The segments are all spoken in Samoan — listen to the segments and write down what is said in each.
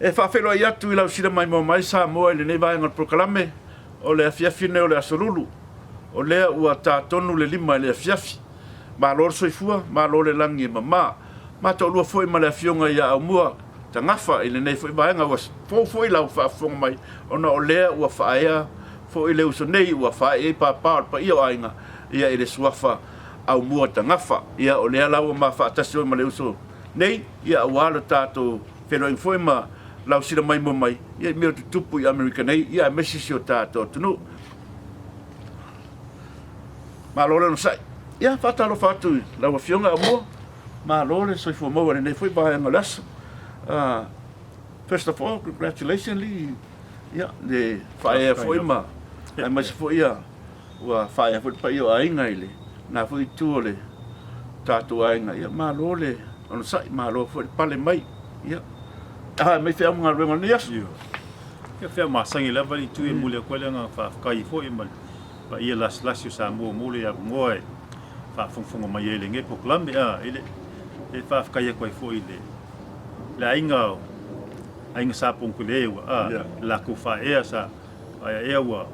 E faafeiloai atu i lau sila maimoa mai Samoa i lenei vaega o le polokalame o le afiafi lenei o le Aso Lulu. O lea ua ta tonu le 5 i le afiafi. Malo le soifua, malo le lagi e mama. Ma toalua foi ma le afioga ia Aumua Tagafa i lenei foi vaega. Ua fou foi lau faafofoga mai ona o lea ua faaea foi le uso nei ua faaee ai papa o le paia o aiga ia i le suafa Aumua Tagafa. Ia o lea la ua ma faatasi oi ma le uso nei ia aua lo tatou feiloaiga foi ma lau sila maimoa mai ia i mea o tutupu i Amerika nei ia aemaise si o tatou atunuu. Malo le onosai. Ia faatalofa atu i lau afioga Aumua. Malo le soifua maua i lenei foi vaega o le aso. First of all, congratulations Lee. Ia, le faaea foi ma aemaise foi ia ua faaea foi le paia o aiga i lena foi itu o le tatou aiga. Ia, malo le onosai, malo foi le pale mai. Ia, ae mai feau ma galuega o lenei aso. Ia, feau masani lava le itu e momoli atu ai le agaga faafetai foi ma le paia lasilasi o Samoa mo le avanoa e faafogafoga mai ai i lenei polokalame. A, i le e faafetai atu ai foi i le le aiga o Aiga Sa Ponutele ua a le latou faaea sa faaeaea ua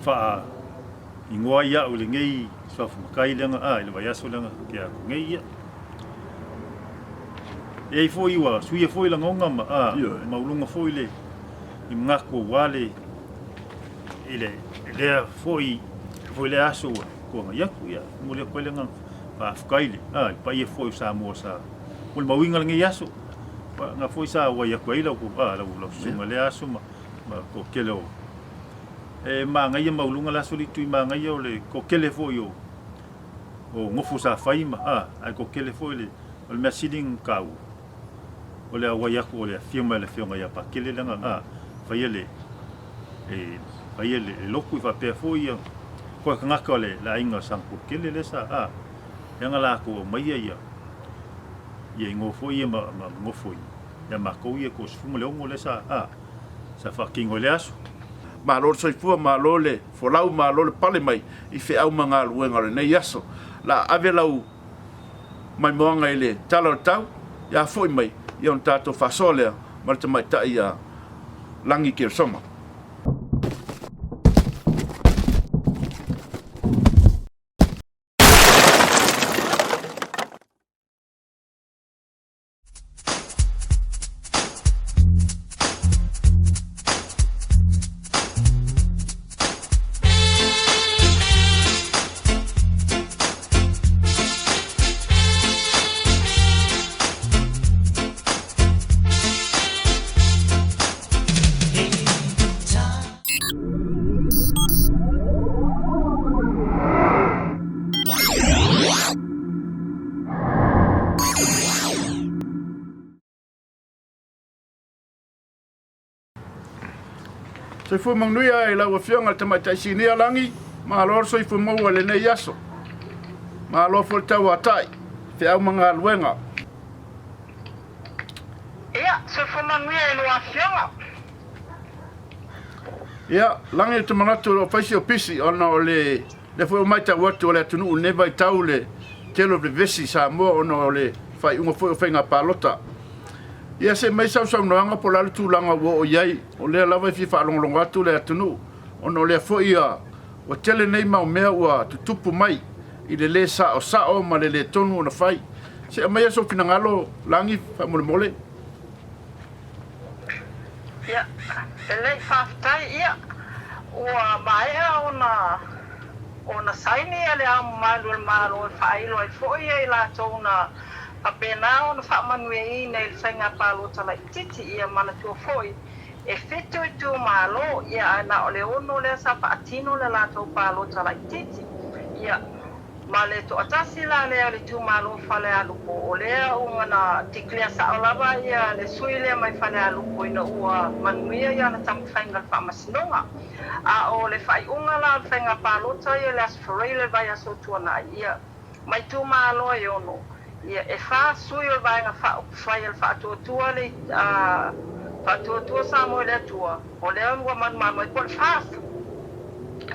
faa igoa ai au i lenei suafa matai leaga a i le vaiaso leaga tea atu nei ia. E ai foi ua suia foi lagona ma a mauluga foi le i manatu aua le i le lea foi foi lea aso ua tuanai atu ia momoli atu ai le agaga faafetai i le a i le paia foi o Samoa sa molimauina lenei aso na foi sa auai atu ai lau a lau lau susuga lea aso ma ma le toatele o e manaia maualuga le aso alii Tuimagaia o le toatele foi o o nofo sa fai ma a ae toatele foi le o le mea sili ona taua o le auai atu o le afio mai o le afioga ia Pakele leaga a faia le e faia le lotu i faapea foi ia koe tagata o le aiga o Sagapolutele lea sa a leaga latou aumaia ia ia igoa foi ia ma ma nofo ia matou ia 16 lea sa a sa faatino i lea aso. Malo le soifua, malo le folau, malo le pale mai i feau ma galuega o lenei aso. La ave lau maimoaga i le tala o le tau, ia foi mai ia ona tatou faasoa lea ma le tamaitai ia Lagi Keresoma. Soifua manuia i lau Afioga i le Tamaitai Sinia Lagi, malo le soifua maua i lenei aso. Malo foi le tauatai, feau ma galuega. Ia, soifua manuia i lua Afioga. Ia, Lagi ou te manatu o lo o fai si o pisi ona o le lea foi ua matau atu o le atunuu i lenei vaitau le tele o vevesi i Samoa ona o le faaiuga foi o faiga palota. Ia se i aumai sau saunoaga po o le a le tulaga ua oo i ai, o lea lava e fia faalogologo atu le atunuu ona o lea foi ua tele nei mau mea ua tutupu mai i le lē saosao ma le lē tonu ona fai. Se i aumaia sou finagalo Lagi faamolemole. Ia, lelei, faafetai. Ia, ua maea ona ona saini Le Ao Mamalu o le Malo e faailo ai foi i latou na faapena ona faamanuiaina i le faiga palota laitiiti. Ia manatua foi, e fitu itumalo, ia ae na o le ono lea sa faatino le latou palota laitiiti. Ia, Ma le toatasi la lea o le itumalo o Falealupo, o lea ua na declare sao lava ia le sui lea mai Falealupo ina ua manuia i ana taumafaiga o le faamasinoga. A o le faaiuga la o le faiga palota ia i le Aso Faraile le vaiaso o tuanai, ia, ma itumalo e ono, ia, e fa sui o le Vaega Faaupufai a le Faatuatua le, a, Faatuatua Samoa i le Atua, O lea ua manumanu ai po o le fa,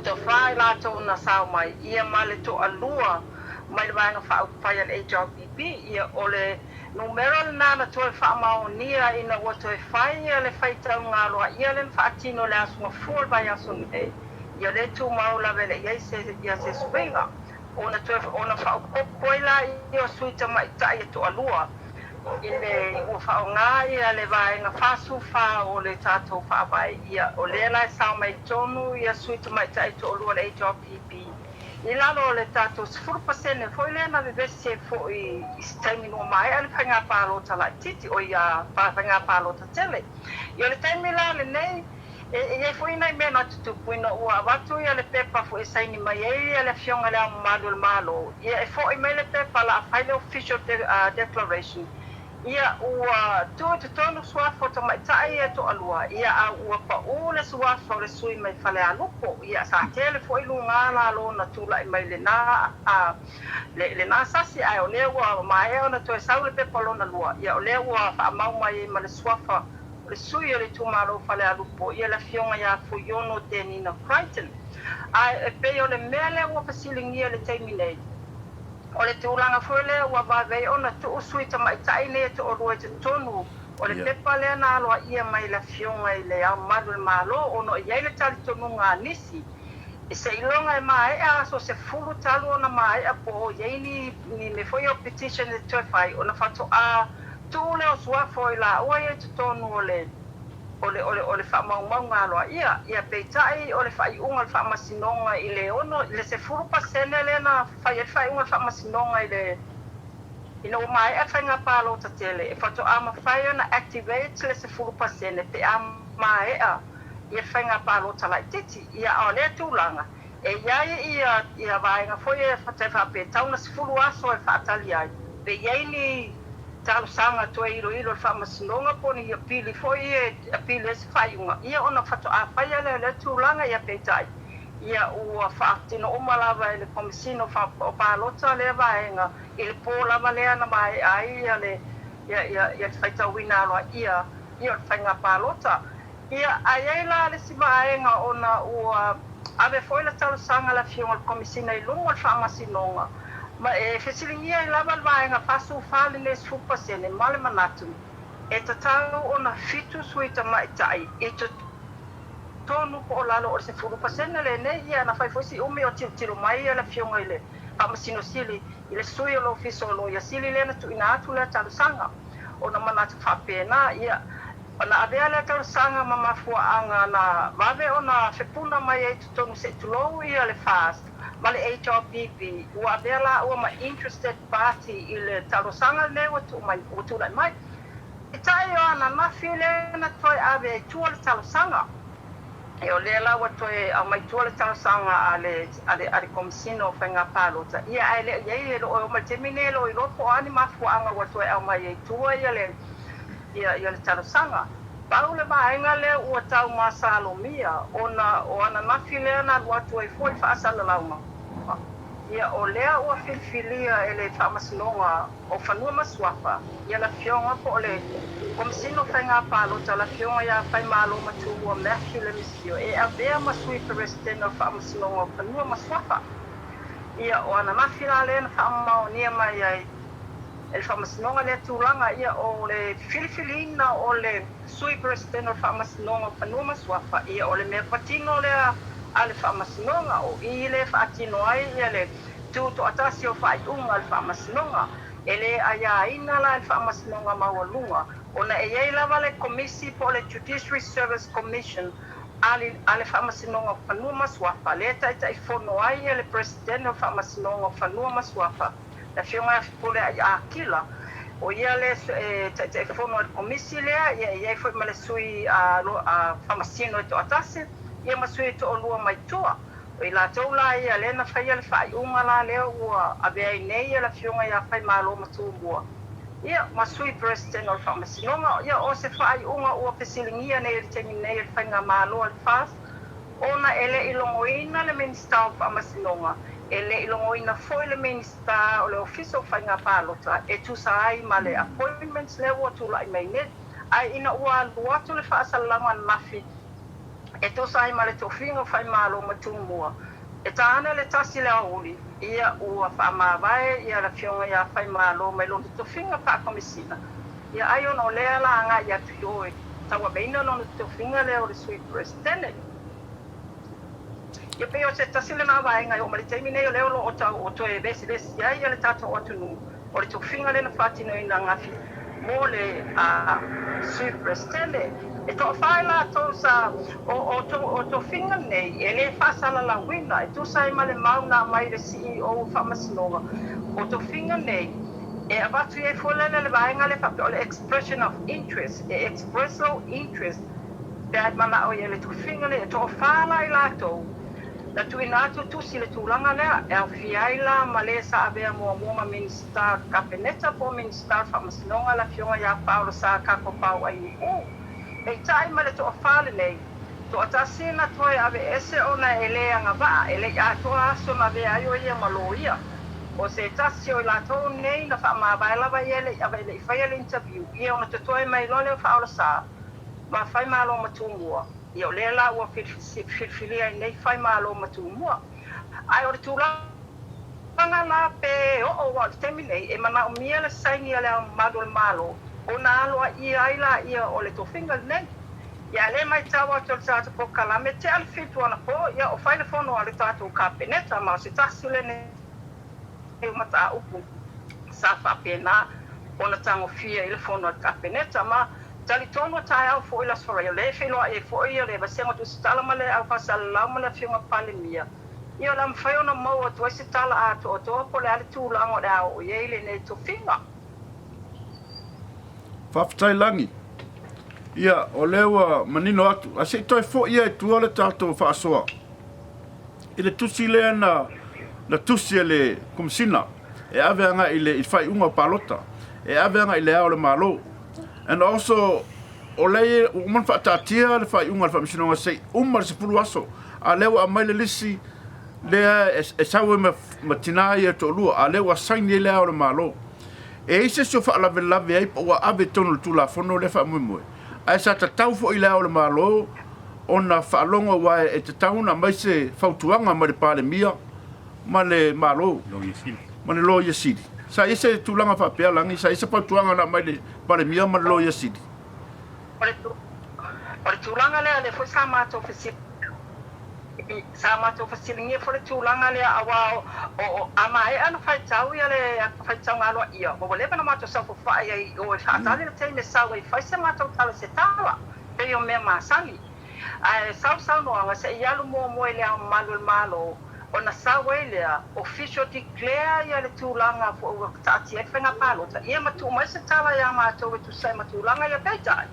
toafa i latou na sao mai, ia ma le toalua mai le Vaega Faaupufai a le HRPP, ia o le Numera lena na toe faamaonia ina ua toe fai le faitauga aloaia lea na faatino i le Aso Gafua o le vaiaso nei, ia lea e tumau lava e le i i ai se, ia se suiga. Ona toe ona faaopoopo ai lea o sui tamaitai e toalua i le ua faaaoga ia le vaega 44 o le tatou Faavae, ia o lea la e sao mai totonu ia sui tamaitai e toalua o le HRPP i lalo o le tatou 10% foi lea na vevesi ai foi i se taimi ua maea le faiga palota laitiiti, oi a faiga palota tele. Ia o le taimi la lenei, e i ai foi nai mea na tutupu ina ua avatu ia le pepa foi e saini mai ai ia le Afioga i Le Ao Mamalu o le Malo, ia e foi mai le pepa o le a fai le official declaration, ia ua tuu i totonu suafa o tamaitai ia e toalua, ia a ua pau le suafa o le sui mai Falealupo, ia sa tele foi luga lalo na tulai mai lena lena sasi, ae o lea ua maea ona toe sau le pepa lona lua, ia o lea ua faamau mai ai ma le suafa o le sui o le itumalo o Falealupo, ia le Afioga ia Fuiono Tenina Crichton. Ae e pei o le mea lea ua fesiligia i le taimi nei, o le tulaga foi lea ua vave ai ona tuu sui tamaitai nei e toalua i totonu o le pepa lea na aloaia mai e le Afioga i Le Ao Mamalu o le Malo, ona e i ai le talitonuga a nisi, seiloga e maea aso 10 talu ona maea po o i ai ni ni mea foi ia o petition e toe fai ona faatoa tuu lea o suafa o i laua ia i totonu o le o le o le o le faamaumauga aloaia. Ia peitai o le faaiuga o le Faamasinoga i le ono i le 10% lea na fai ai le faaiuga o le Faamasinoga i le ina ua maea le faiga palota tele e faatoa mafai ona activate le 10% pe a maea ia faiga palota laitiiti. Ia, a o lea tulaga, e i ai ia, ia vaega foi e tai faapea, tau na 10 aso e faatali ai, pe i ai ni talosaga toe iloilo i le Faamasinoga po o ni apili foi e apili ai se faaiuga, ia ona faatoa faia lea o lea tulaga. Ia peitai, ia ua faatino uma lava e le Komesina o Palota lea vaega i le po lava lea na maea ai ia le, ia, ia, ia le faitauina aloaia ia o le faiga palota. Ia, a i ai la le isi vaega ona ua ave foi le talosaga a le Afioga i le Komesina i luma o le Faamasinoga, ma e fesiligia ai lava le vaega 44 lenei 10% ma le manatu e tatau ona 7 sui tamaitai i totonu po o lalo o le 10% lenei. Ia, na fai foi si umi o tilotilo mai le Afioga i le Faamasino Sili i le sui o le Ofisa o Loia Sili lea na tuuina atu lea talosaga, ona manatu faapena, ia, Ona avea lea talosaga ma mafuaaga na vave ona fepuna mai ai i totonu se i tulou ia le FAST ma le HRPP, ua avea laua ma interested party i le talosaga lenei ua tuu mai, ua tulai mai. Peitai o ananafi lea na toe ave ai tua le talosaga. E o lea la ua toe aumai tua le talosaga a le, a le, a le Komesina o Faiga Palota, ia ae le o i ai, e le o oo mai i le taimi lenei e le o iloa po o a ni mafuaaga ua toe aumai ai tua ia le, ia, ia le talosaga. Pau le vaega lea ua tau masalomia ona o ananafi lea na alu atu ai foi le faasalalauga, ia o lea ua filifilia e le Faamasinoga o Fanua ma Suafa ia le Afioga po o le Komesina o Faiga Palota le Afioga ia Faimalomatumua Matthew Lemisio e avea ma Sui Peresetene o le Faamasinoga o Fanua ma Suafa. Ia o ananafi la lea na faamaonia mai ai e le Faamasinoga lea tulaga, ia o le filifiliina o le Sui Peresetene o le Faamasinoga o Fanua ma Suafa, ia o le mea patino lea a le Faamasinoga, o i lea e faatino ai ia le tutoatasi o faaiuga a le Faamasinoga. E le aiaina la e le Faamasinoga Maualuga ona e i ai lava le Komisi po o le Judiciary Service Commission a le a le Faamasinoga o Fanua ma Suafa, lea e taitaifono ai ia le Peresetene o le Faamasinoga o Fanua ma Suafa, Le Afioga ia Fepuleai Akila, o ia le e Taitaifono ai le Komisi lea, ia e i ai foi ma le sui a Faamasino e toatasi, ia ma sui e toalua mai tua. O i latou la ia lea na faia le faaiuga la lea ua avea ai nei ia le Afioga ia Faimalomatumua, ia ma Sui Peresetene o le Faamasinoga. Ia o se faaiuga ua fesiligia nei i le taimi nei e le Faigamalo a le FAST, ona e le i logoina le Minisita o Faamasinoga, e le i logoina foi le Minisita o le Ofisa o Faiga Palota e tusa ai ma le appointments lea ua tulai mai nei. Ae ina ua alu atu le faasalalauga ananafi e tusa ai ma le tofiga o Faimalomatumua, e ta ana le tasi le aoauli, Ia, ua faamavae ia le Afioga ia Faimalo mai lona tofiga faakomisina, ia ai ona o lea la agai atu i o e tauaveina lona tofiga lea o le Sui Peresetene. Ia pei o se tasi lena vaega e oo mai le taimi nei o lea o lo o tau o toe vesivesi ai ia le tatou atunuu o le tofiga lea na faatinoina angafi mo le Sui Peresetene. E toafa i latou sa o o tofiga nei e le faasalalauina e tusa ai ma le mau na aumai i le CEO o Faamasinoga. O tofiga nei e avatu i ai foi lele le vaega lea faapea o le expression of interest, e express lou interest pe a e manao i ai le tofiga nei. E toafa la i latou na tuuina atu tusi i le tulaga lea, e aofia ai la ma le sa avea muamua ma Minisita o le Kapeneta po o Minisita o le Faamasinoga le Afioga ia Paolo Sa Kako Pau Ainu'u. Peitai ma le toafa lenei, toatasi na toe aveese ona e le agavaa, e le i atoa aso na avea ai o ia ma loia. O se tasi o i latou nei na faamavae lava ia e le i faia le interview, ia ona totoe mai loa lea o Faaola Sa ma Faimalo ma Tumua. Ia o lea la ua filifilia ai nei Faimalo ma Tumua. Ae o le tulaga la pe oo aua o le taimi nei e manaomia le saini a Le Ao Mamalu o le Malo ona aloaia ai laia o le tofiga lenei. Ia a lea maitau atu e le tatou polokalame tea le 7 anapo ia o fai le fono a le tatou Kapeneta ma o se tasi lenei o mataupu sa faapena ona tagofia i le fono a le Kapeneta ma Talitonu o taeao foi le Aso Faraile, o lea e feiloai ai foi le Vasega o Tusitala ma le Au Faasalalau ma le Afioga Palemia, ia o le a mafai ona maua atu ai se tala atoatoa po o le a le tulaga o le a oo i ai lenei tofiga. Faafetai Lagi. Ia, o lea ua manino atu. Ae se i toe foi ia i tua le tatou faasoa i le tusi lea na, na tusi e le Komesina e ave agai i le, i le faaiuga o palota, e ave agai i le Ao o le Malo. And also, o lea ua uma ona faataatia le faaiuga a le Faamasinoga se i uma le 10 aso, a lea ua aumai le lisi lea e sau ai ma tina ia e toalua, a lea ua saini ai le Ao o le Malo. E i ai se isi o faalavelave ai po ua ave i totonu o le Tulafono lea faamoemoe, ae sa tatau foi i le Ao o le Malo ona faalogo aua e tatau ona aumai se fautuaga mai le Palemia ma le Malo ma le Loia Sili. Sa i ai se tulaga faapea Lagi? Sa i ai se fautuaga na aumai le Palemia ma le Loia Sili? O le tulaga lea, lea foi sa matou fesili, sa matou fesiligia foi le tulaga lea aua o, a maea ona faitau ia le faitauga aloaia, ua leva ona matou saofafai ai i o e faatali le taimi e sau ai e fai se matou tala i se tala, pei o mea masani. Ae sau saunoaga se i alu muamua i Le Ao Mamalu o le Malo, ona sau ai lea, official declare ia le tulaga foi ua taatia ai le faiga palota, ia ma tuu mai se tala ia matou e tusa ai ma tulaga ia. Peitai,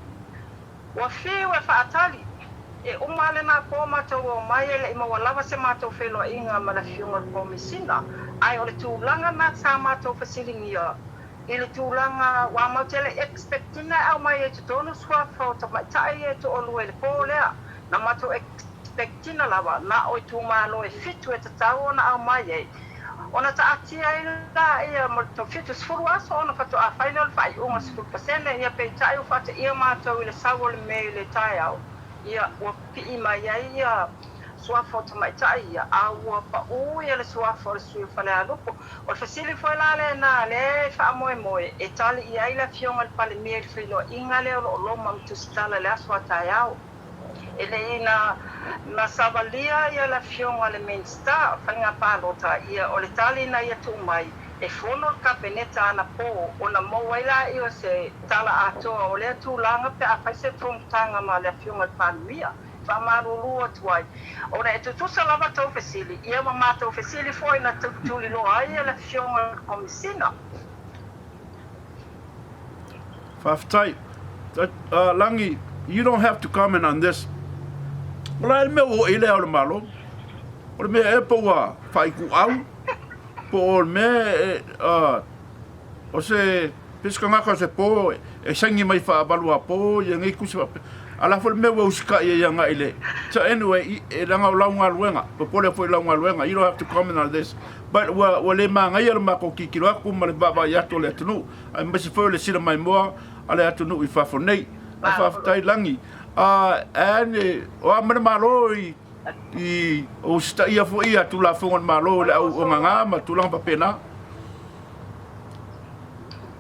ua fiu e faatali, e uma lena po matou omai e le i maua lava se matou feiloaiga ma le Afioga i le Komesina, ae o le tulaga na sa matou fesiligia i le tulaga ua matou te le i expect ina e aumai ai i totonu suafa o tamaitai ia e toalua i le po lea. Na matou expect ina lava na o itumalo e fitu e tatau ona aumai ai, ona taatia ai laia mo le 70 aso ona faatoa fai lea o le faaiuga 10%, ia peitai ua faateia matou i le sau o le Mei i le taeao, ia ua pipii mai ai ia suafa o tamaitai ia, a ua pau ia le suafa o le sui o Falealupo. O le fesili foi la lena lea e faamoemoe e tali i ai le Afioga i le Palemia i le feiloaiga lea o lo o loma ma Tusitala i le aso a taeao. E le i na na savalia ia le Afioga i le Minisita o Faiga Palota ia o le tali na ia tuu mai e fono le Kapeneta anapo ona maua ai laia o se tala atoa o lea tulaga pe a fai se fonotaga ma le Afioga i le Palemia. Faamalulu atu ai, ona e tutusa lava tou fesili, ia ma matou fesili foi na tuliloa ai e le Afioga i le Komesina. Faafetai. Lagi, you don't have to comment on this. O le a le mea ua oo i ai le Ao o le Malo? O le mea ea po ua faaituau? Po o le mea e, o se pesegagata o se po e saini mai faavaluapo ia nei tusi faapea. A o le a foi le mea ua usitai ai agai i le. So anyway, e leaga o lau galuega, popole foi i lau galuega, you don't have to comment on this. But ua, ua le manaia le matou tilotilo atu ma le vaavaai atu o le atunuu, aemaise foi o le sila maimoa a le atunuu i fafo nei. Ae faafetai Lagi. Uh, and, o a ma le Malo i. I o usitaia foi ia Tulafono a le Malo i le au ogaga ma tulaga faapena.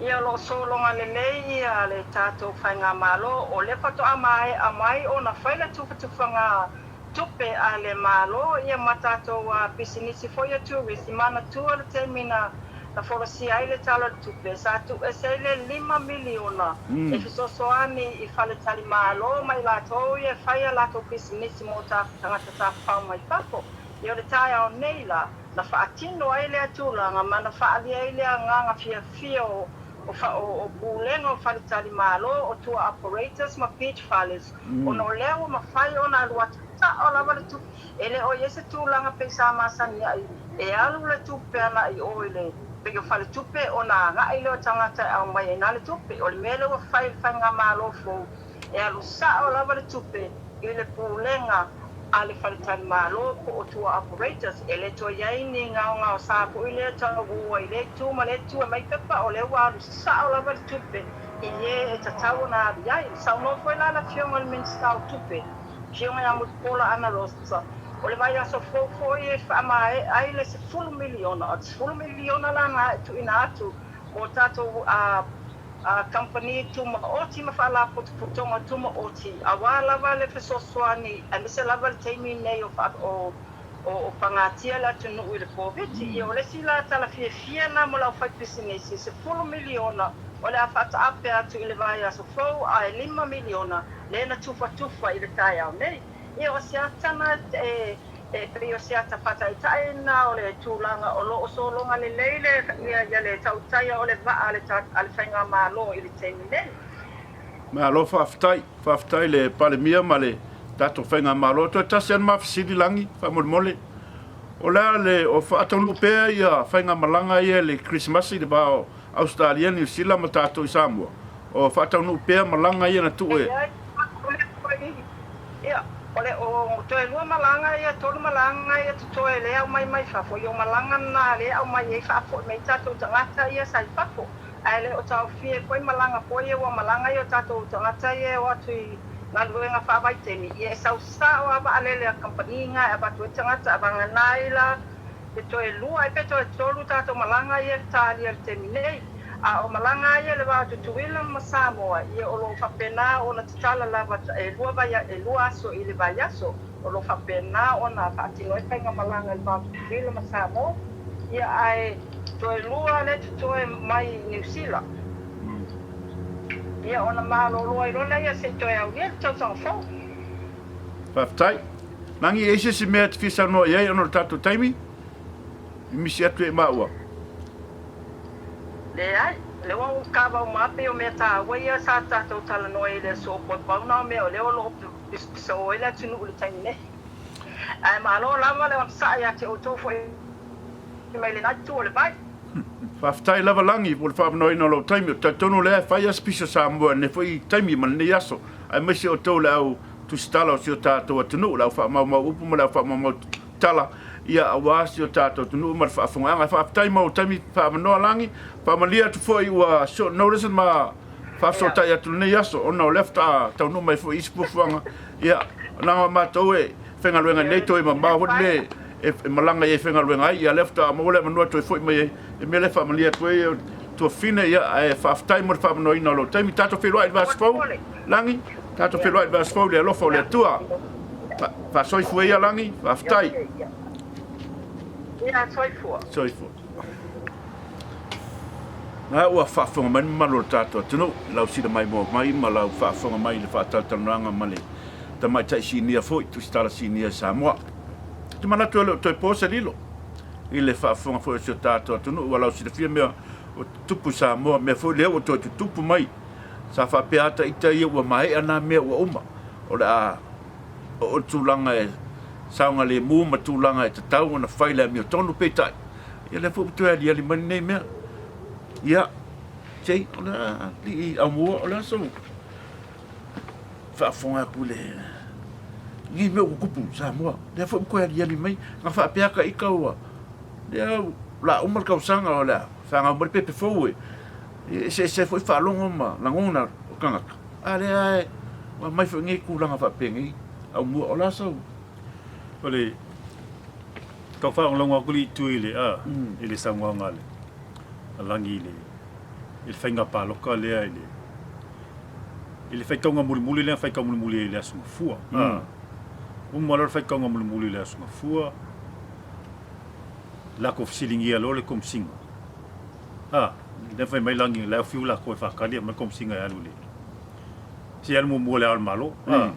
Ia o lo o sologa lelei ia le tatou Faigamalo, o lea faatoa maea mai ona fai le tufatufaga tupe a le Malo ia ma tatou pisinisi foi ia turisi, manatua le taimi na na folasia ai le Tala o le Tupe, sa tuuese ai le $5 miliona e fesoasoani i faletalimalo ma i latou ia e fai a latou pisinisi mo tagata tafafao mai fafo. Ia o le taeao nei la, na faatino ai lea tulaga ma na faaalia ai le agaga fiafia o o Pulega o Faletalimalo, o Tour Operators ma Beach Fales, ona o lea ua mafai ona alu atu sao lava le tupe. E le o i ai se tulaga pei sa masani ai e alu le tupe agai i o i le pei o faletupe ona agai lea o tagata e aumai ai na le tupe. O le mea lea ua fai e le faigamalo fou, e alu sao lava le tupe i le pulega a le faletalimalo po o tour operators. E le toe i ai ni gaogaosa foi lea tau ua i lea itu ma lea itu e aumai pepa, o lea ua alu sao lava le tupe i e e tatau ona alu i ai. Saunoa foi la le Afioga i le Minisita o Tupe, Afioga ia Mulipola Anarosa, o le vaiaso fou foi e faamaea ai le $10 miliona. O le $10 miliona la na e tuuina atu mo tatou kamupani tumaoti ma faalapotopotoga tumaoti aua lava le fesoasoani aemaise lava le taimi nei o o pagatia le atunuu i le Koviti. Ia o le isi la tala fiafia lena mo le aufaipisinisi, $10 miliona o le a faataape atu i le vaiaso fou ae $5 miliona lea na tufatufa i le taeao nei. Ia o se ata na e e pei o se ata faataitai lena o le tulaga o lo o sologa lelei le ia ia le tautaia o le vaa a le a le faigamalo i le taimi nei. Malo faafetai. Faafetai i le Palemia ma le tatou faigamalo. Toe tasi lava le ma fesili Lagi, faamolemole. O le a le, o faataunuu pea ia faigamalaga ia i le Kerisimasi i le va o Ausetalia, Niu Sila ma tatou i Samoa? O faataunuu pea malaga ia na tuu e. Leai, o le foi, ia, o le, o toe lua malaga ia, tolu malaga ia totoe lea e aumai mai fafo, ia o malaga na lea e aumai ai faafoi mai ai tatou tagata ia sa i fafo. Ae le o taofia ai foi malaga foi ia ua malaga ai o tatou tagata ia e o atu i galuega faavaitaimi, ia e sau sao lava vaalele a kamupani na e avatu ai tagata, vagana ai la pe toe lua ai pe toe tolu tatou malaga ia e talia i le taimi nei. A o malaga ia i le va o Tutuila ma Samoa, ia o lo o faapena ona tatala lava e lua vaia, e lua aso i le vaiaso, o lo o faapena ona faatino ai faigamalaga i le va o Tutuila ma Samoa. Ia ae toe lua lea totoe mai Niu Sila. Ia ona malolo ai loa lea se i toe aulia le tausaga fou. Faafetai. Lagi, e i ai se isi mea e te fia saunoa i ai ona o le tatou taimi? Mimisi atu ia i maua. Leai. O lea ua ou kava uma lava pei o mea taua ia sa tatou talanoa ai i le aso pau pau na o mea o lea o lo o pisapisa ai le atunuu i le taimi nei. Ae malo lava le onosai ia te outou foi mai lena itu o le vai. Faafetai lava Lagi mo le faavanoaina o lou taimi. Ou te talitonu o lea e fai lava se pisa Samoa i lenei foi taimi ma lenei aso, aemaise outou le au tusitala o si o tatou atunuu, le au faamaumau upu ma le au faamaumau tala, ia aua si o tatou atunuu ma le faafofogaaga. Faafetai mo lou taimi faavanoa Lagi. Faamalie atu foi ua short notice ma faafesootai atu i lenei aso ona o lea faatoa taunuu mai foi isi fuafuaga. Ia, leaga o matou e faigaluega nei toe mamao foi le mea e malaga i ai e faigaluega ai, ia lea faatoa maua le avanoa e toe foi mai ai. O le mea lea e faamalie atu ai tuafafine, ia, ae faafetai mo le faavanoaina o lou taimi. Tatou feiloai i le vaiaso fou, Lagi, tatou feiloai i le vaiaso fou i le alofa o le Atua. Faasoifua ia Lagi, faafetai. Ia, soifua. Soifua. Na ua faafofoga mai le mamalu o le tatou atunuu i lau sila maimoa mai ma lau faafofoga mai i le faatalatalanoaga ma le tamaitai sinia foi, Tusitala Sinia i Samoa. Ou te manatu e le o toe po se lilo i le faafofoga foi o si o tatou atunuu, ua lau silafia mea ua tutupu i Samoa, mea foi lea ua toe tutupu mai. Sa faapea lava ita ia ua maea na mea ua uma, o le a oo i le tulaga e saogalemu ma tulaga e tatau ona fai le amiotonu, peitai, ia lea foi ua toe aliali mai lenei mea. Ia, sei, o le alii Aumua, o le a sou faafofoga atu i lenei mea ua tutupu i Samoa, lea foi ua toe aliali mai, na faapea ta ita ua, lea o le a uma le tausaga o le a fanau mai le pepe fou e eseese ai foi faalogo ma lagona o tagata, a o lea lava ua aumai foi nei tulaga faapenei Aumua, o le a sou. O le tau faalogologo atu le itu i le a i le saunoaga a le a Lagi i le i le faiga paloka lea i le i le faitauga mulimuli lea na faitau mulimuli ai i le Aso Gafua. A uma loa le faitauga mulimuli i le Aso Gafua, latou fesiligia loa le Komesina. A lea fai mai Lagi la e fiu latou e faatali aumai le Komesina e alu i le se i alu muamua i le Ao o le Malo. A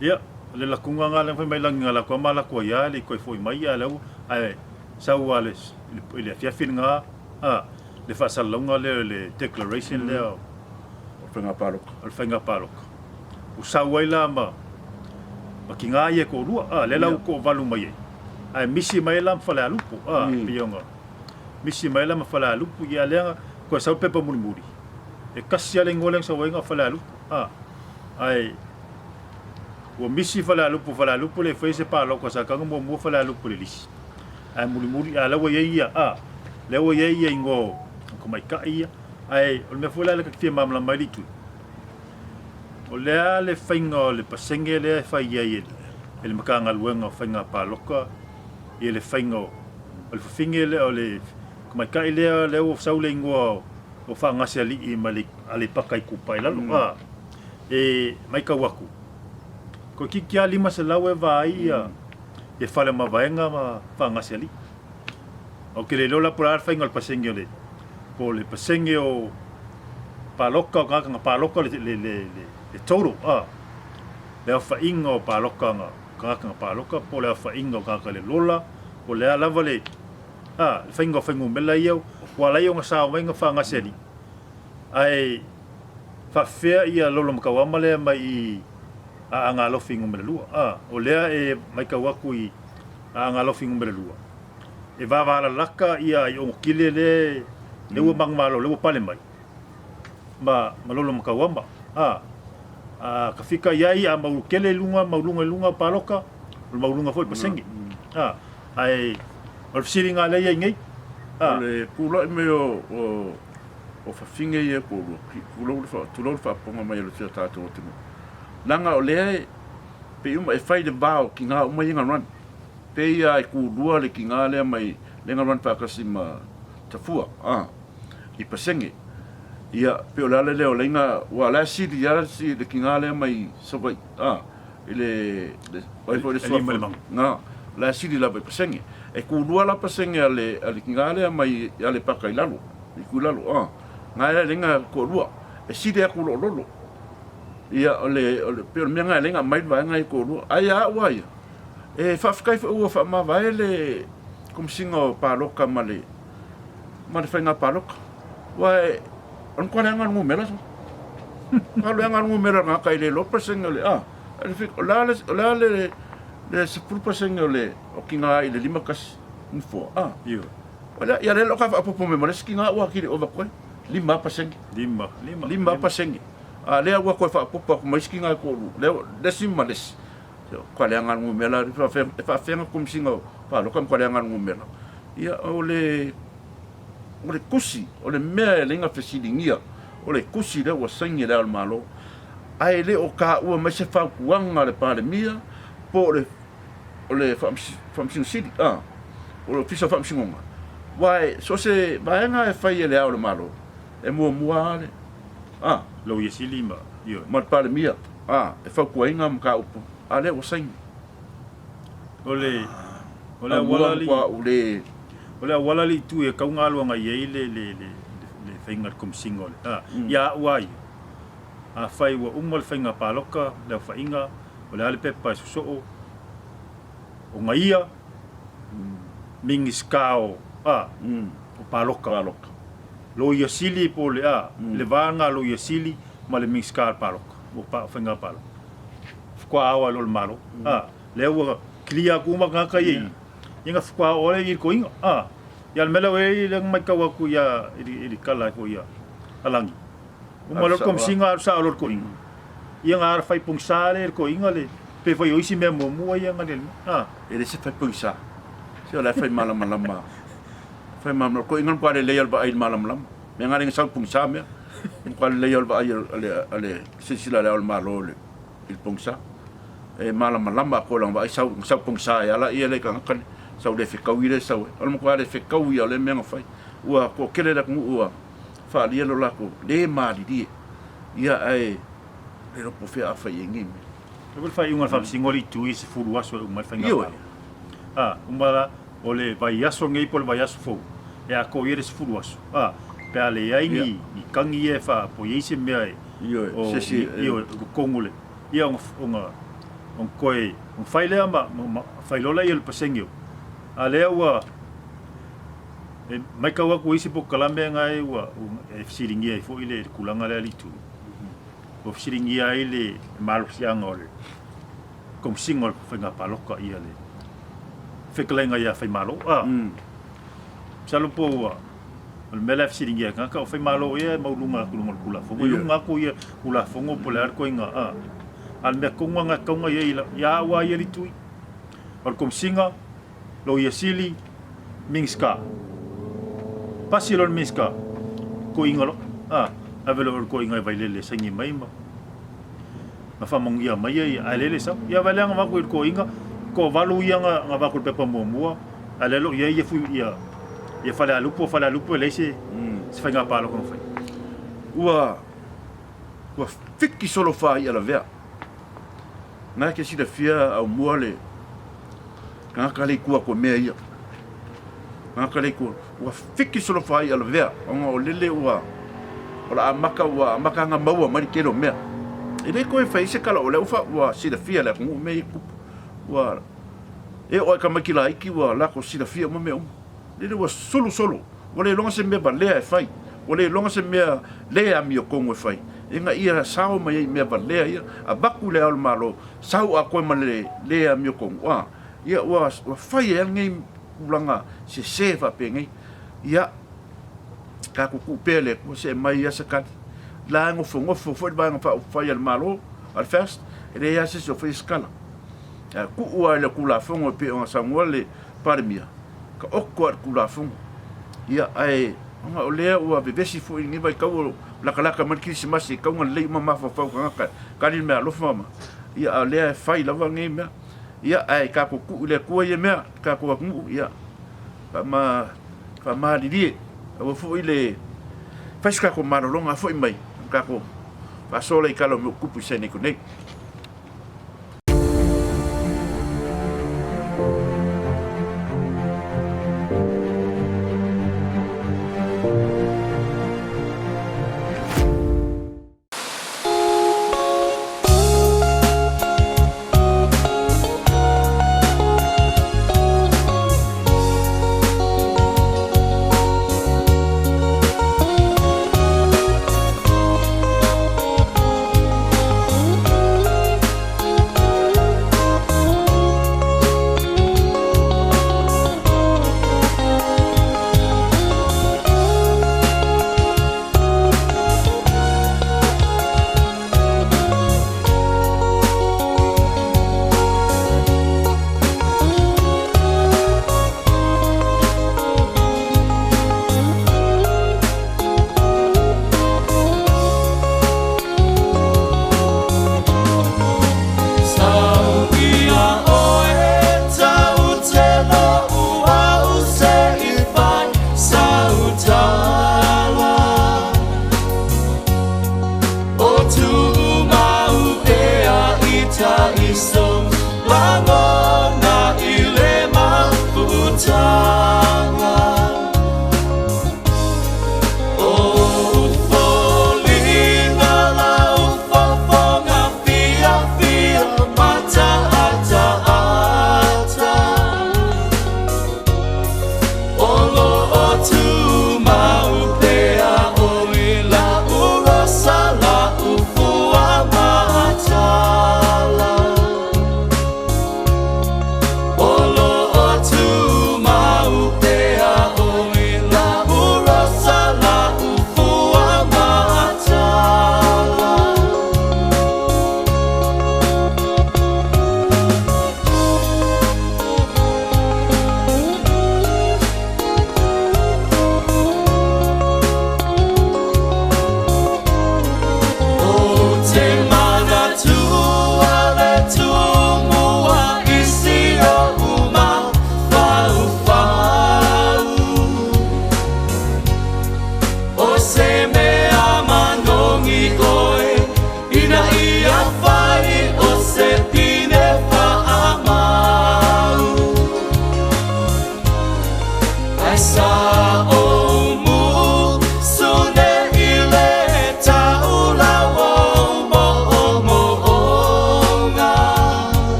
ia o le latuga lena lea na fai mai Lagi na latou ma latou ai lava e le i toe foi mai a o lea ua ae sau lava i le afiafi lena a le faasalalauga lea o le declaration lea o le faiga palota. O le faiga palota. Ua sau ai la ma ma tiga ia e toalua, a, lea la ua toavalu mai ai, ae misi mai ai la ma Falealupo, a, pei ona misi mai ai la ma Falealupo, ia lea na toe sau le pepa mulimuli, e tasi lava le igoa lea na sau ai na o Falealupo, a, ae ua misi Falealupo, Falealupo e le i faia se palota sa tatau ona muamua Falealupo i le lisi. Ae mulimuli, a o lea ua i ai ia, a, lea ua i ai ia igoa o tamaitai ia. Ae o le mea foi la lea ta te fia malamalama ai le itu, o le a le faiga o le pasene lea e fai ai e le Matagaluega o Faiga Palota ia le faiga o le fafine lea, o le tamaitai lea, lea ua sau le igoa o Faagasealii mai le Aleipata Itupa i Lalo, a, e matau atu, toeitiiti lava 500 e vaai ia ia Faleomavaega ma Faagasealii. Ou te le iloa la po o le a le faiga o le pasene o le, po o le pasene o palota o tagata na palota le, le, le, le, le total, a, le aofaiga o palota na, tagata na palota, po o le aofaiga o tagata i le lola, po o le a lava le, a, le faiga o fuainumera ia ua ala ai ona sao mai na Faagasealii. Ae faafefea ia Lolomatauama lea mai i Aagalofi numera 2. A, o lea e matau atu i Aagalofi numera 2, e vavalalata ia i Ogotile lea lea ua manumalo lea ua pale mai ma ma Lolomatauama. A, a ka fika i ai a mau tele i luga, maualuga i luga o palota, o le maualuga foi o le pasene. A, ae o le fesiliga lea e i ai nei, a. O le pulai mai o o o fafine ia e toalua, tulou le tulou le faafofoga mai a si o tatou atunuu. Leaga o lea e pei uma e fai le va o tiga uma ia na run. Pei a e tulua le tiga lea mai lea na run faatasi ma Tafua a i pasene. Ia pei o le ala lea o lea ua la sili a si le tiga lea mai Savaii a i le le ai foi le suafa na la sili lava i pasene. E tulua la pasene a le a le tiga lea mai Aleipata i lalo i ku i lalo a na e le na toalua e sili atu loo lolo. Ia, o le, o le, pei o le mea lena e ala ai ona aumai le vaega ia e toalua. Ae ia au lava ia, e faafetai foi ua faamavae le Komesina o Palota ma le, ma le Faiga Palota. Aua e, o le matua leaga o le numera sole. Matua leaga o le numera o le tagata e le iloa pasene o le, a, o le a le, o le a le, le 10% o le, o tina i le 51 nofoa, a. Ioe. O lea, ia lea la o ka faaopoopo mai ma le isi tina ua atili ova atu ai, 5%. Lima, lima. 5%. A lea ua toe faaopoopo atu ma isi kina e toalua, lea ua le isi ma le isi. Matua leaga le numera, e faafefea ona Komesina o Palota e matua leaga le numera. Ia o le o le tusi, o le mea e ala ai ona fesiligia, o le tusi lea ua saini e Le Ao o le Malo, ae le o taua mai se fautuaga a le Palemia po o le o le Faamasino Sili, a, o le Ofisa o Faamasinoga, aua e so o se vaega e fai e Le Ao o le Malo, e muamua lava le, a. Loia Sili ma, ioe. Ma le Palemia, a, e fautuaina mataupu, a lea ua saini. O le, o le auala li, le, o le auala le itu e tatau ona alu agai i ai le, le, le, le faiga o le Komesina o le, a, ia au lava ia, afai ua uma le faiga palota, le aofaiga, o le a le pepa e sosoo, ona ia, Minisita o, a, o palota. Palota. Loia Sili po o le a, le va lena a Loia Sili ma le Minisita o le Palota, o pa, Faiga Palota. Faatoa ao ai loa le Malo, a, lea ua clear atu uma tagata ia i i, ia ona faatoa oo lea i le toeaina, a. Ia o le mea lea ua i ai lea na matau atu ia i le, i le tala ai foi a Lagi, uma loa le Komesina alu sao loa le toeaina. Ia na ala fai pogisa lea i le toeaina le, pe fai o isi mea muamua ia na le, a. E le se fai pogisa, se o la e fai malamalama. Fai malamalama, ko inga matua lelei o le vaai i le malamalama. Mea nga lenga sau pogisa mea. Matua lelei o le vaai a le, a le silasila a le Ao o le Malo i le, i le pogisa. E malamalama atoa lana vaai sau na sau pogisa ai lava laia le tagata lea, sau le fetaui lea e sau ai. O le matua le fetaui ia o lea mea na fai. Ua toatele le atunuu ua faaalia lo latou le malilie, ia ae le iloa po o fea a fai i ai nei mea. E foi le faaiuga a le Faamasinoga o le Itu i 10 aso e uma ai le faiga palota. A uma la, o le vaiaso nei po o le vaiaso fou e atoa i ai le 10 aso, a, pe a leai ni tagi ia e faapoiei se mea e, o, ioe, i totonu o le, ia ona, ona, ona toe, ona fai lea ma, ma fai loa lea o le pasene o, a lea ua, e matau atu i isi polokalame na e ua, e fesiligia ai foi le tulaga lea a le Itu, ua fesiligia ai le malosiaga o le Komesina o le Faiga Palota ia le fetalaiga ia Faimalo. A, masalo po ua, o le mea la e fesiligia e tagata, o Faimalo ea e maualuga atu i luga o le Tulafono, i luga atu ia Tulafono po o le a le ituaiga, a, a o le mea tonu lava na e tatau ona i ai ia au lava ia le Itu, o le Komesina, Loia Sili, Minisita. Pasi loa le Minisita, toeaina loa, a, ave loa i le toeaina i Vailele e saini mai ma ma faamanuia mai ai, ae lele sau. Ia vaai lea na avatu i le toeaina, toavalu ia na avatu i le pepa muamua, ae lea o lo o i ai ia, ia, ia Falealupo, Falealupo e leai se, se faiga palota na fai. Ua, ua fiki solo fāi'a lavea. Na e te silafia aumua le tagata le i tua atu o mea ia. Tagata le i tua, ua fiki solofa ai alavea, ona o lele ua, o la amata, ua amata ana maua mai le tele o mea. E le toe fai ai se tala o lea ua, ua silafia e le atunuu mea ia e tupu. Ua, e oo lava i tamaiti laiti ua latou silafia uma mea uma. Lele ua sulu solo, ua le iloga se mea valea e fai, ua le iloga se mea le amiotonu e fai, ina ia sao mai ai i mea valea ia, avatu i le Ao o le Malo, sau atoa ma le le amiotonu, a, ia ua, ua fai ai lava lenei tulaga sese faapenei. Ia, tatou tuu pea i le Atua se aumai ia se tali. La e nofonofo foi le Vaega Faaupufai a le Malo, a le FAST, e leai lava se isi o faia se tala. Ae tuu lava i le Tulafono e pei ona saunoa le Palemia, taoto lava i le Tulafono. Ia, ae ona o lea ua vevesi foi i lenei vaitau o latalata mai le Kerisimasi e tatau ona lelei uma mafaufau o tagata e kali le meaalofa ma, ia, a o lea e fai lava lenei mea. Ia, ae tatou tuu i le Atua ia mea, le tatou atunuu, ia, faama, faamalilie, aua foi le fai se tatou malologa foi mai, tatou faasoa lea i tala o mea ua tupu i Saina nei.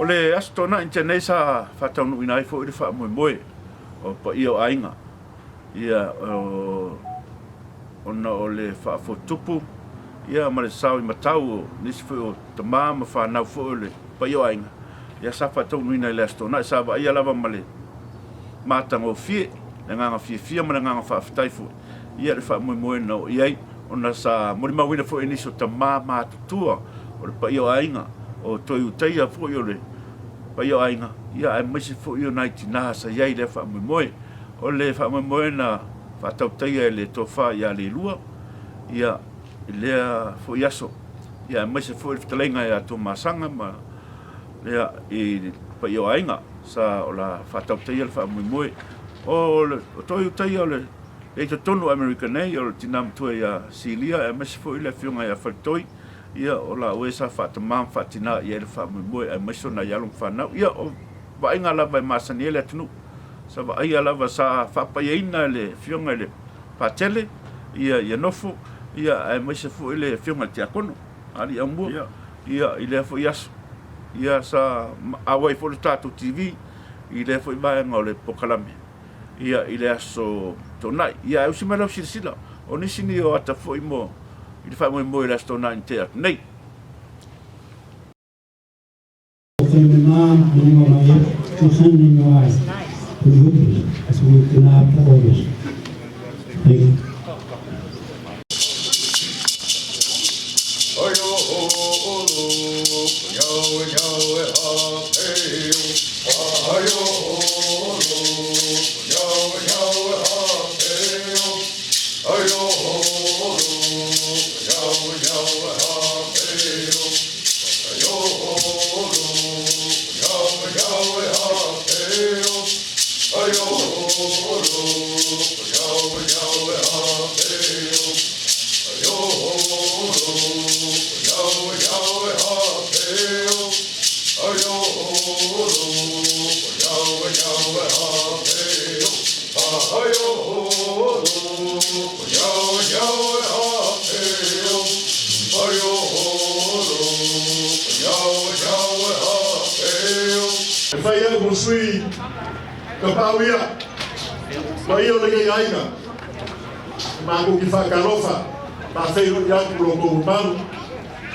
O le Aso Toonai na tea nei sa faataunuuina ai foi le faamoemoe o paia o aiga, ia, ona o le faafotutupu, ia, ma le sao i matau o nisi foi o tama ma fanau foi o le paia o aiga, ia, sa faataunuuina i le Aso Toonai. Sa vaaia lava ma le matagofie, le agaga fiafia ma le agaga faafetai foi, ia, le faamoemoe na oo i ai, ona sa molimauina foi e nisi o tama matutua o le paia o aiga, o Toi Utaia foi o le paia o aiga, ia, aemaise foi o nai tina sa i ai i lea faamoemoe. O le faamoemoe na faatautaia e le Tofa ia Leilua, ia, i lea foi aso, ia, aemaise foi le fetalaiga ia Tuamasaga ma lea i le paia o aiga sa o la faatautaia le faamoemoe. O le o Toi Utaia o le i totonu o Amerika nei, o le tina matua ia Silia, aemaise foi le afioga ia Faletoi, ia, o laua ia sa faatamā ma faatinā i ai le faamoemoe, aemaise o nai alo ma fanau. Ia, o vaaiga lava e masani ai le atunuu. Sa vaaia lava, sa faapaiaina e le afioga i le Patele, ia, ia nofo, ia, aemaise foi le afioga i le Tiakono, Alii Aumua, ia, i lea foi aso. Ia, sa auai foi le tatou TV i lea foi vaega o le polokalame, ia, i le aso Toonai. Ia, ae usi mai lau silasila, o nisi ni o ata foi mo i le faamoemoe i le Aso Toonai na tea atu nei. Thank you. E fai au mo sui Kapau ia, paia o lenei aiga, e matou te faatalofa, faafeiloai atu lo outou mamalu,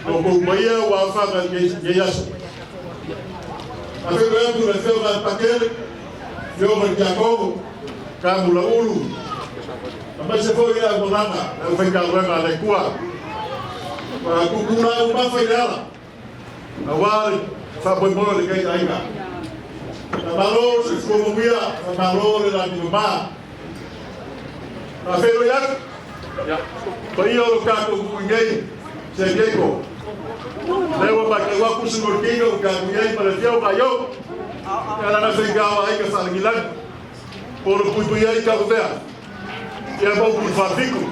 lo outou paia ua aofaga i lenei aso. Faafeiloai atu i le Afioga ia Pakele, Afioga i le Tiakono, Kamulaulu, aemaise foi le auaunaga, le aufaigaluega a le Atua. Ua tuutuulai mafa i le ala. Aua le faamoemoe o lenei aiga. Faamalo le soifua manuia, faamalo le lagi mama. Faafeiloai atu paia o lo tatou nuu i nei, San Diego. Lea ua matau atu se molotino ua tatou i ai ma le afioga i ou. Ia lana faigao aiga faalagilagi. Po o le puipui ai tau mea. Ia mau pulu faafitu.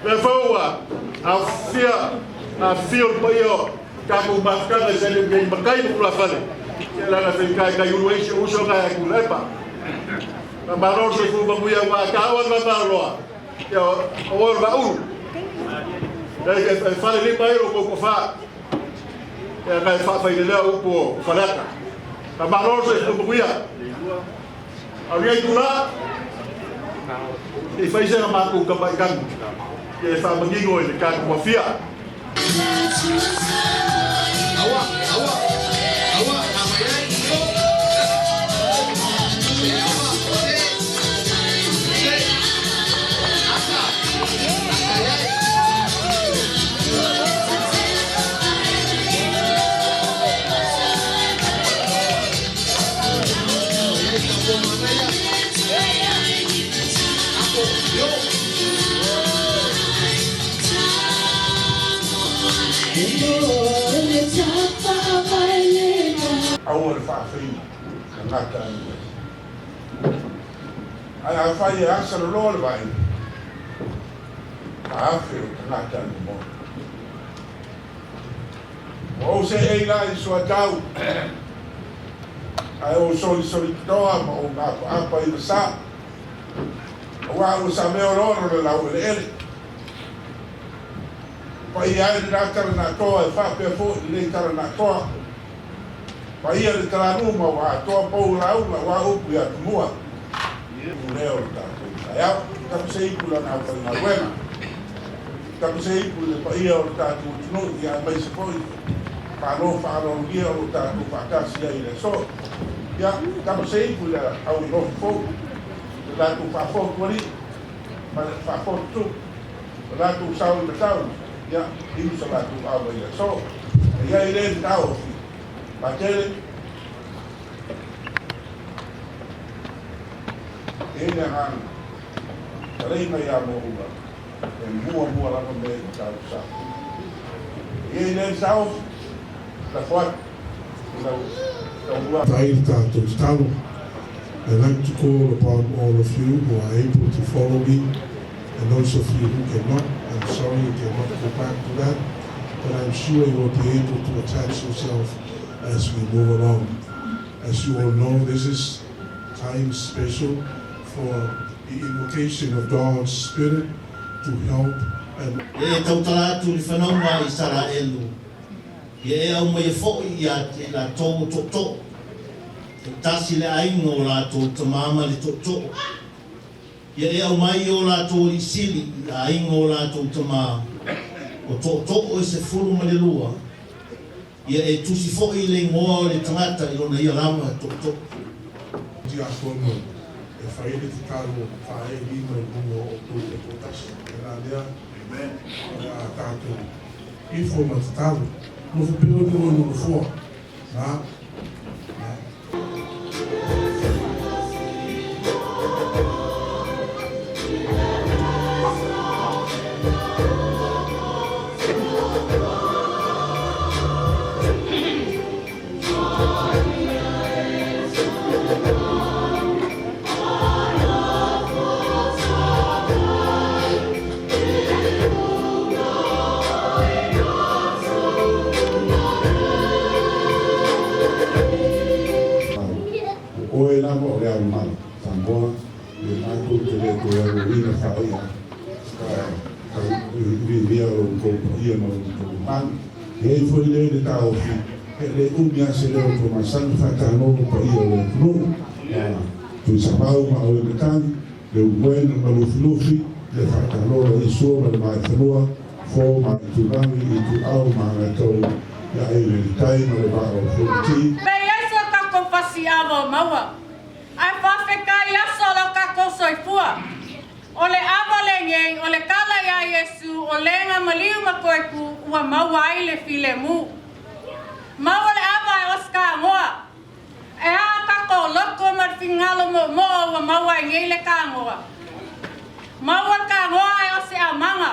Lea foi ua afifia afifio le paia o tatou mafutaga i San Diego matai ma tulafale. Ia lana faitai kai ulu ai se uso na e Tuilaepa. Faamalo le soifua manuia aua a taua le vaavaaloloa. Ia o oe o le vaaulu. E fale lima ai lo kou tofa. Ia na e faafailelea upu o Faleata. Faamalo le soifua manuia. A o lenei itula, se i fai se matou tamaitanu e faamanino i le tatou afia. Aua le faafeina tagata a le Ae afai e asa loloa le vaaiga, faafe o tagata a le momoli. Ua ou seei la i Suatau, ae ou solisolitoa ma ou gapaapa i le sa, aua ua sameoloolo le laueleele. Paia ai lenā tala na atoa e faapea foi lenei tala na atoa. Paia le talaluma ua atoa pou lauga aua upu i Atumua. Lea o le tatou taeao. Tapa se ipu i lana aufaigaluega. Tapa se ipu i le paia o le tatou atunuu ia aemaise foi Malo faaaloalogia o lo o tatou faatasi ai i le aso. Ia, tapa se ipu i le au lofu fou, le latou faafotu alii ma le faafotu tupu, le latou sao i matau, ia, inu sa latou ava i le aso. E i ai lea le taofi, Patele, e i ai le agaga taleiga ia Moaula e muamua lava mea i mataupu sa. E i ai lea le taofi, lafo atu i lau taumua. Fai le tatou tatalo. I'd like to call upon all of you who are able to follow me and those of you who cannot, I'm sorry you cannot go back to that, but I'm sure you will be able to attach yourself as we move along. As you all know, this is time special for the invocation of God's Spirit to help and Ia e tautala atu i le fanauga a Isaraelu, ia e aumaia foi ia te i latou o tootoo, e tasi le aiga o latou tama ma le tootoo. Ia e aumai i o latou alii sili i aiga o latou tama, o tootoo e 12, Ia e tusi foi le igoa o le tagata i lona ia lava tootoo. Tiakono e fai ai le tatalo faaee lima i luga o outou taitoatasi. O le la lea o le a tatou ifo ma tatalo. Nofo pea oulua i lou nofoa. Na. Na. O oe lava o le ao mamalu, Samoa, e matou te le toe alualuina faai'a ka viivia o lo outou paia ma lo outou mamalu. E i ai foi lea le taofi, e le umi a se leo o Tomasani faatanoa paia o le atunuu, Tuisamau ma Auimatagi, le Uluena ma Lufilufi, le Faatalola i Sua ma le Maaifanua, Fo ma Itulagi, Ituau ma Agatau, ia ai le Tai ma le Vaa o Fonoti. Pe i ai so tatou fasi ava o maua, ae faafetai aso lo tatou soifua. O le ava lenei, o le tala iā Iesu, o lega maliu ma toe ku ua maua ai le filemu. Maua le ava e Oscar Agoa. E a tatou loto ma le finagalo moomoo ua maua ai nei le tagoa. Maua le tagoa ae o se aumaga.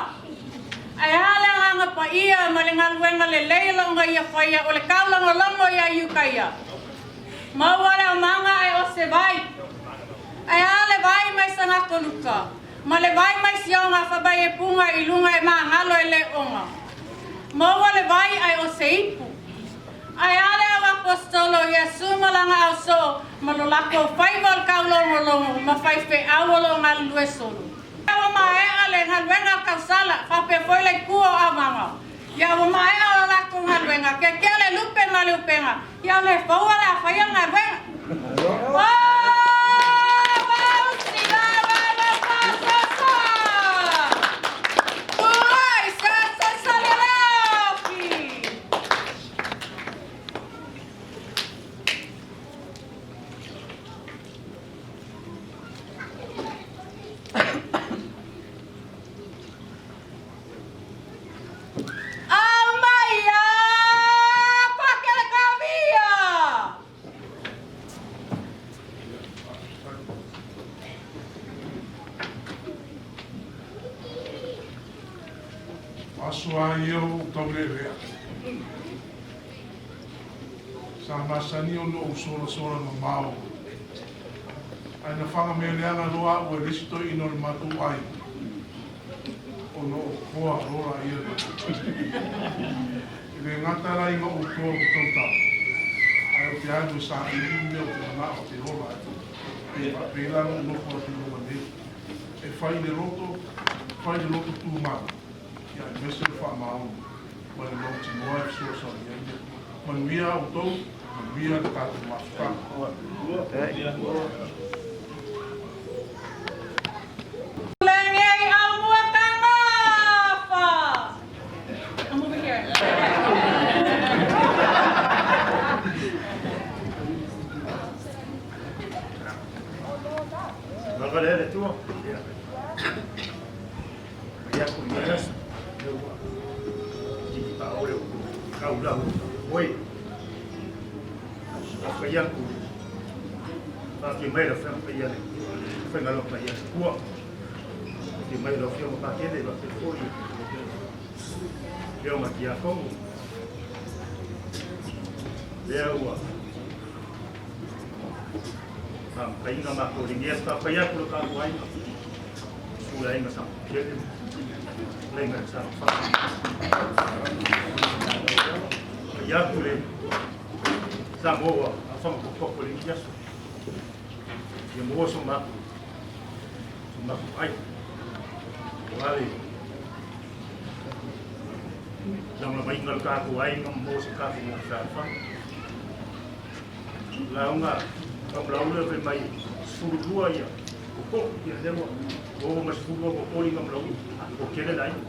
Ae a le agaga paia ma le galuega lelei o lo o ia faia o le taulogologo iā Iutaia. Maua le aumaga ae o se vai. Ae a le vai mai Sagatoluka ma le vai mai Sioga fai mai e puga i luga e magalo e le oga. Maua le vai ae o se ipu. Ae a le au aposetolo Iesu ma lana ausoo ma lo latou faiva o le taulogologo ma faifeau o lo o galulue solo. Ua maea le galuega a le tausala, faapea foi le itu o aumaga. Ia ua maea o latou galuega, keakea le lupe ma le upega, ia o le foua le a faia le galuega. Aumaia pakele kavia! O aso lava ia ua ou taulealea. Sa masani ona ou solasola mamao, ae na faga mea leaga loa au e le isi toeaina o le matou aiga, ona o toa loa laia lea. E le gata la ina ou toa ou te tautala, ae ou te alu e saili mea ou te manao ou te ola ai. Pei e faapei la ona ou nofo atu i luga nei. E fai i le loto, fai i le loto tumau, ia aemaise le faamaoni ma le mautinoa e fesoasoani ai le Atua. Manuia a outou. Manuia le tatou mafutaga. Lenei Aumua Tagafa! I'm over here. Lava lea le Atua. Ia. Mai aku i lenei aso. Lea ua tiki paole o kau lau oe. Fai aku faafia mai lau Afioga Paia le faigaloa Paia le Akua. Faafia mai lau Afioga Patele faapea foi Afioga Tiakono. Lea ua faamataina matou i lenei aso. Faafetai atu lo tatou aiga, susu le aiga sa Tele le aiga sa Faafetai atu le Samoa a whangapopoko le i aso. Ia mua so maku, so maku ai. O ale, lagolagomaiga o le tatou aiga ma maua se tatou mo fealofani. Lauga taumalaula fai mai 12 ia koko ia lea ua oo ma 12 kokoli ma malauli ua tele le aiga.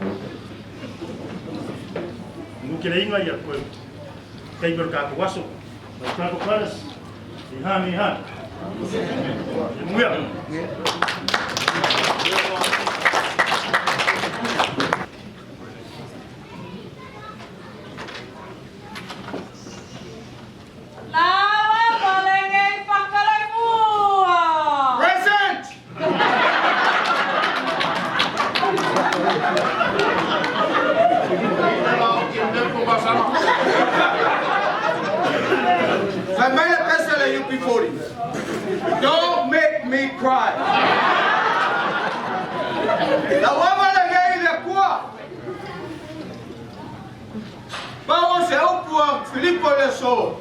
Nukeleiga ia koe taimi o le tatou aso. My tribal brothers, ni ha ni ha. Ia manuia. Laua Palengei Fakalaimua! Present! Fai mai le pese le UB40. Don't make me cry. Lauama lenei le Akua. Pau o se upu a Filipo i le aso,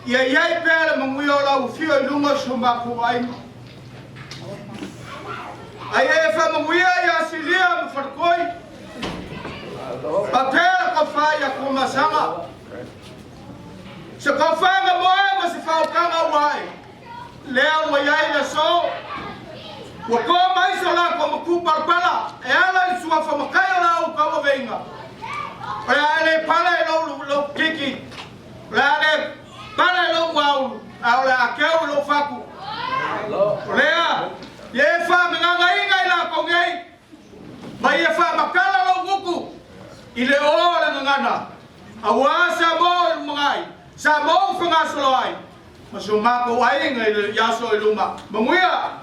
Ia i ai pea le manuia o lau afio i luga o si o matou aiga. A ia e faamanuia ia Silia ma Faletoi, faapea le tofa ia Tuamasaga, se tofaga moe ma se faautaga ua ae. Lea ua i ai le aso, ua toa mai so latou matu palapala e ala i le suafa matai o la outou aveiga. O le a le pale i lou, lou kiki, o le a le pale i lou aulu, a o le a keu i lou fatu. O lea, ia e faamagagaina i latou nei, ma ia faamatala lou gutu i le o o le gagana, auā Samoa i lumanai, Samoa ua fagasolo ai. Ma si o matou aiga i le aso i luma. Manuia!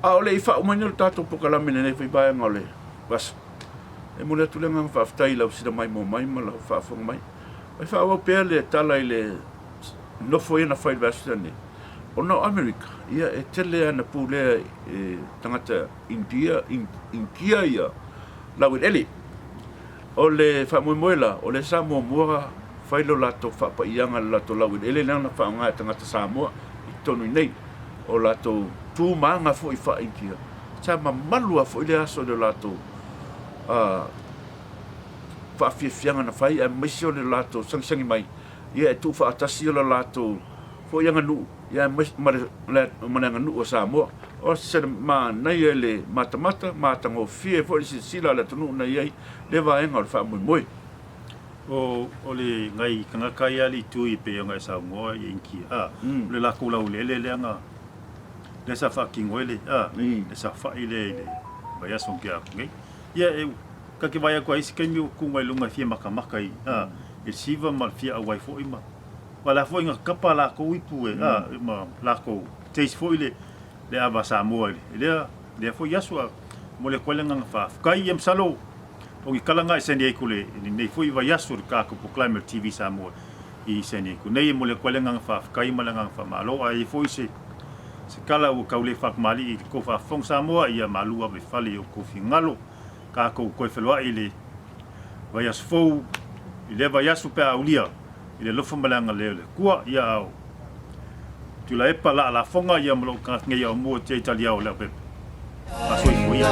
A o le i faaumaina le tatou polokalame i lenei foi vaega o le aso, e momoli atu le agaga faafetai i lau sila maimoa mai ma lau faafofoga mai. E faaauau pea le tala i le nofo ia na fai i le vaiaso tea nei, ona o Amerika, ia e tele ana pulea e tagata India, Initia ia laueleele. O le faamoemoe la, o lea sa muamua fai lo latou faapaiaga i le latou laueleele lea na faaaoga e tagata Samoa i totonu i nei. O latou tu ma aga foi faa-Initia, sa mamalu lava foi lea aso i le latou faafiafiaga na fai aemaise o le latou sagisagi mai, ia e tuufaatasi le latou foi aganuu ia ma le aganuu a Samoa. O se manaia i le matamata, matagofie foi le silasila a le atunuu na i ai lea vaega o le faamoemoe. O le nai tagata ia le itu e pei ona e saunoa i Inikia, a, o le latou laueleele lea na, lea sa faatino ai le, a, le saofai lea i le vaiaso na tea atu nei. Ia, e, ta te vaai atu lava i isi taimi ua tu mai luga e fia matamata i, a, i le siva ma le fia auai foi ma, ma o le a foi na tapa latou ipu e, a, ma latou taste foi le, le ava Samoa i le, lea, lea foi aso, a, momoli atu ai le agaga faafetai. Ia masalo O ni tala na i San Diego i lenei foi vaiaso i le tatou polokalame o le TV Samoa i San Diego nei e momoli atu ai le agaga faafetai ma le agaga faamalo. A i ai foi se se tala ua tau le faatamalii i le tou faafofoga Samoa, ia malu ave i fale i outou finagalo. Tatou toe feloai i le vaiaso fou i lea vaiaso pe a aulia i le alofa ma le agalelei o le Atua. Ia a o Tuilaepa laa lafoga ia ma lou tagata nei aumua tia i taliao o Leaupepe. Faasoifua ia.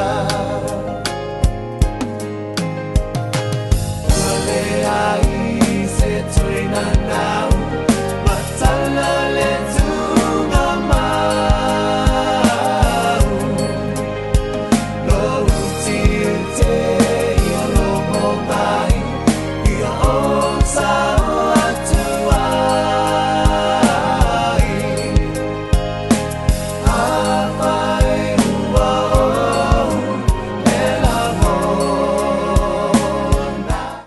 Ua leai se toe nana.